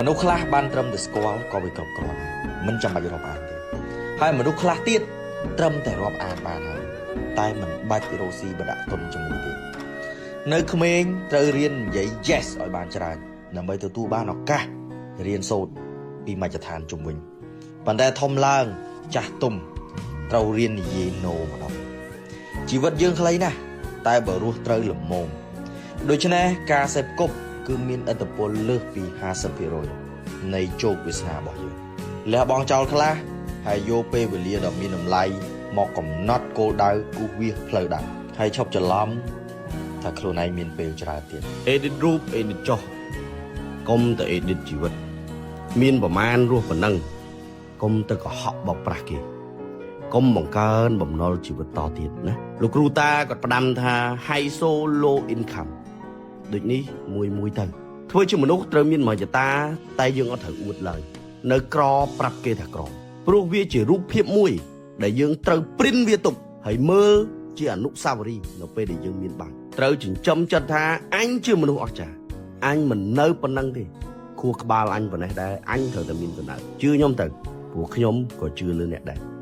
មនុស្សខ្លះបានត្រឹមតែស្គាល់ក៏វាគ្រប់គ្រាន់ដែរមិនចាំបាច់រាប់អានទេហើយមនុស្សខ្លះទៀតត្រឹមតែរាប់អានបានហើយតែមិនបាច់រកស៊ីបដាក់ទុនជាមួយទេនៅក្មេងត្រូវរៀននិយាយ yes ឲ្យបានច្រើនដើម្បីទទួលបានឱកាសរៀនសូត្រពីមជ្ឈដ្ឋានជំវិញប៉ុន្តែធំឡើងចាស់ទុំត្រូវរៀននិយាយ no ម្ដងជីវិតយើងខ្លីណាស់តែបើរស់ត្រូវល្មមដូច្នេះការសេពគប់គឺមានឥទ្ធិពលលើសពី50%នៃជោគវាសនារបស់យើងលះបង់ចោលខ្លះហើយយកពេលវេលាដ៏មានតម្លៃមកកំណត់គោលដៅគូសវាសផ្លូវដើរហើយឈប់ច្រឡំថាខ្លួនឯងមានពេលច្រើនទៀត edit រូប edit ចុះកុំទៅ edit ជីវិត មានប្រមាណរស់ប៉ុណ្ណឹងកុំទៅកុហកបោកប្រាស់គេកុំបង្កើនបំណុលជីវិតតទៀតណាលោកគ្រូតាគាត់ផ្ដាំថា high so low income ដូចនេះមួយមួយទៅធ្វើជាមនុស្សត្រូវមានមហិច្ឆតាតែយើងអត់ត្រូវអួតឡើយនៅក្រប្រាប់គេថាក្រព្រោះវាជារូបភាពមួយ ដែលយើងត្រូវ print វាទុកហើយមើលជាអនុស្សាវរីយ៍នៅពេលដែលយើងមានបានត្រូវចិញ្ចឹមចិត្តថាអញជាមនុស្សអស្ចារ្យអញមិននៅប៉ុណ្ណឹងទេខួរក្បាលអញប៉ុណ្ណេះដែរអញត្រូវតែមានសំណើជឿខ្ញុំទៅព្រោះខ្ញុំក៏ជឿលើអ្នកដែរ។